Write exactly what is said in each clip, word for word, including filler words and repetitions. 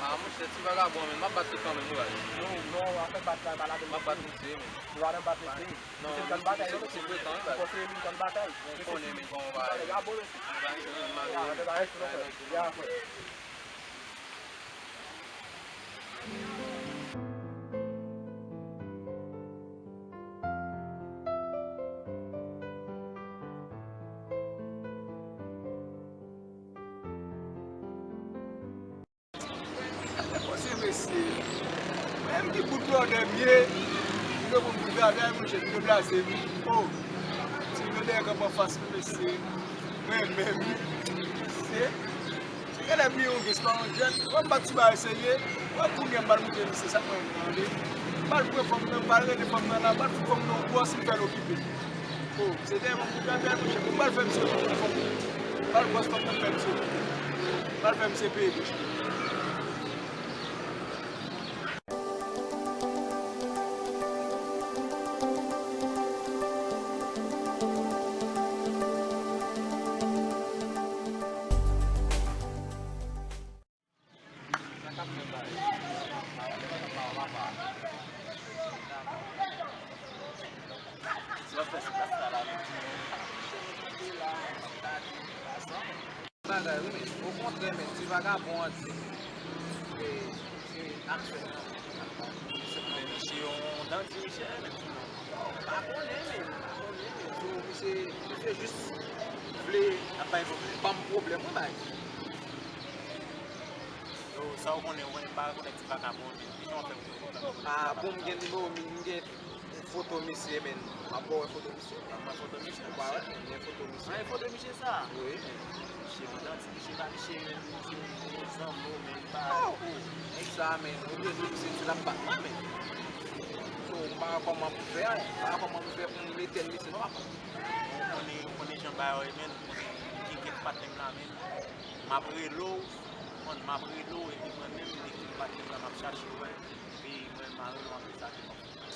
Ah, monchè, ti vagabon, men, m ap bat ou kanmenm, wi, baz. Non, non, afè bat la, pa ladan. M ap bat misye, men. Ou pa nan bat mesye. Non, misye se, se frekan, wi, baz. Ou konn frekan, wi, baz. Ou konnen, men, kòman bagay. Bagay a bon, mesye. Bagay, men, bagay, frè. Ya, frè. Mesye, mesye. Mwen menm ki bout blòdè m ye, m gen pou m bout blòdè, monchè, m deplase m. O, ti blòdè kanpe anfas mwen, mesye. Mwen menm, mesye. Genlè m li yon gen, se pa yon jèn. Wè m bat sou bagay serye. Wè kounye a m pral montre misye sa k mwen tande. M pral pran fanm nan, m pral rele fanm nan la, m pral fout fanm nan yon bòs, m fè l okipe. O, se dèyè m ap fout apèl, monchè. Pou m pral fè misye fout fanm nan. M pral bòs fanm nan, m fè misye okipe. M pral fè misye peye, monchè. Bagay, wi, men. Okontrè, men, ti vagabon an di, e, e, aksyon nan. Se pou misye yon dan dirije, men. Pa konnen, men. Pa konnen, men. So, misye, misye jis vle ap bay pwoblèm. Ban m pwoblèm, wi, bay. Yo, sa w konnen, w konnen, m pa rekonèt ti vagabon, men. Kijan w fè pou... Ah, bon, m gen nimewo, m gen foto misye, men. M ap ba w foto misye. M ap ba w foto misye. Ou pa wè? M gen foto misye. Ah, e foto misye sa? Wi. Misye, yon dan ti misye, pa misye, men, misye, yon zanmi, men, pa... Oh, oh. Nèg sa, men, ou vle di misye di l ap bat mwen, men. So, m pa wè kòman pou fè, m pa wè kòman pou fè pou m etèn misye, non, papa. Ou konnen, ou konnen jan bagay yo ye, men, ou konnen, m gen kèk patnè m la, men. M ap rele w, konn m ap rele w, epi mwen menm, m gen kèk patnè m la, m ap chache w, men. Epi mwen, m a rele w apre sa, ke m ap fè sa.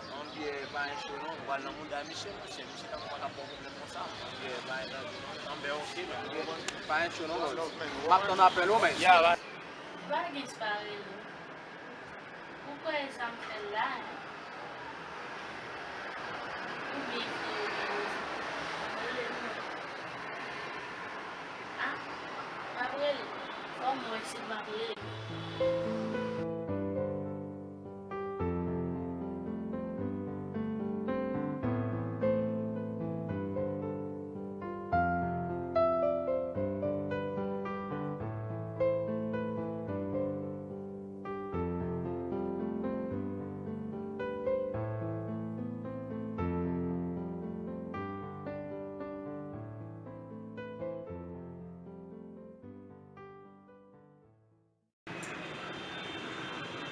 Non, Pyè, pa gen cho, non. Ou pral nan mouda misye, monchè. Misye ta konprann ap ba w pwoblèm konsa. Non, Pyè, pa gen danje, non. Anben, oke, men. Pyè, pa gen cho, non, bòs. M ap tann apèl ou, men. Ya, ba- Bagis pa rele. Ou kwè e sa m fè l la, en? Oubyen se rele m? Ah, m ap rele. Fò m wè si m ap rele.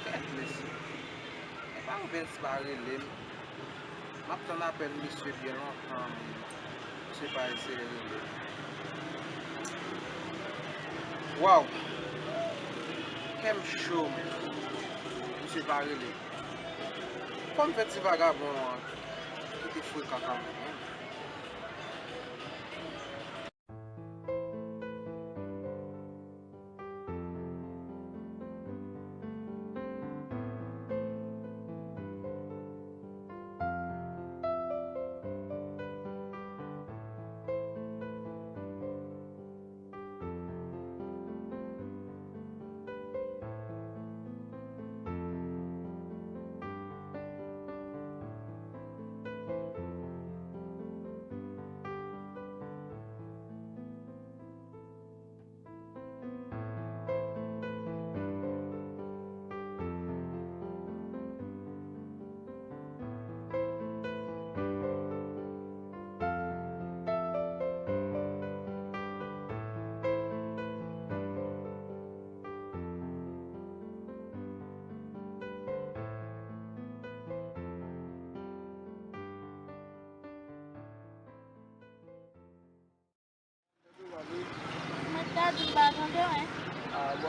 Kèt mesye. Epa Rubens pa rele m. M ap tann apèl misye byen lontan, men misye pa eseye rele m. Waw! Kè m cho, men misye pa rele m. Kòman fè ti vagabon an kite frekan kanmenm, men?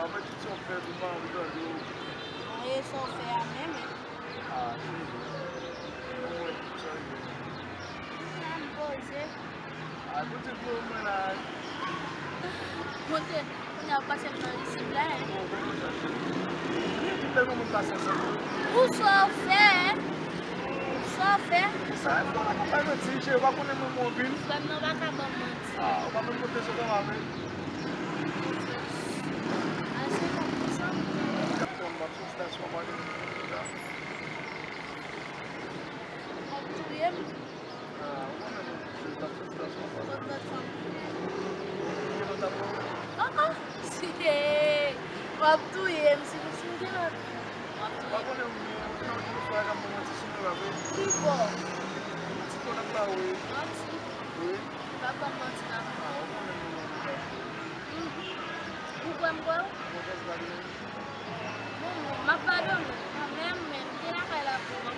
Apre tout sa w fè, pou m pa anvi tande w. Mwen, e sa w fè a menm, e? Ah, cheri. Mwen, mwen, sa rive. Sa m poze. Ah, kote pou mwen la? Monte, kounye a w pase m nan isit la, e. Bon, bon, bon, sa. Li di tèlman moun pase ansanm. Pou sa w fè, e? Sa w fè? Sa, e fò w pa bay manti, cheri, w pa konnen mwen, mwen anpil. Frè m nan pa ka ban m manti. Ah, ou pa menm konte sou kò m avè. Ase konn konsa. Frè m, m ap sou stasyon, pa gen moun la. W ap touye m. Ah, ou pa menm konte sou stasyon, pa gen. Kot lòt fanm? Gen lòt ap mwen. Ah, ah. Si, w ap touye m, si, si m gen lòt. W ap touye m. Pa konnen, mwen, mwen, mwen, mwen, mwen, mwen, Ki bò? Ti konn ap ba ou, wi. Manti. Wi. Ou pa ban m manti nan. Ah, ou konnen mwen, mwen, mwen. Mhm. Ou kwè m kwè w? Mwen, mwen, mwen, m ap padone w. Kanmenm, men m gen lakay la pou ou.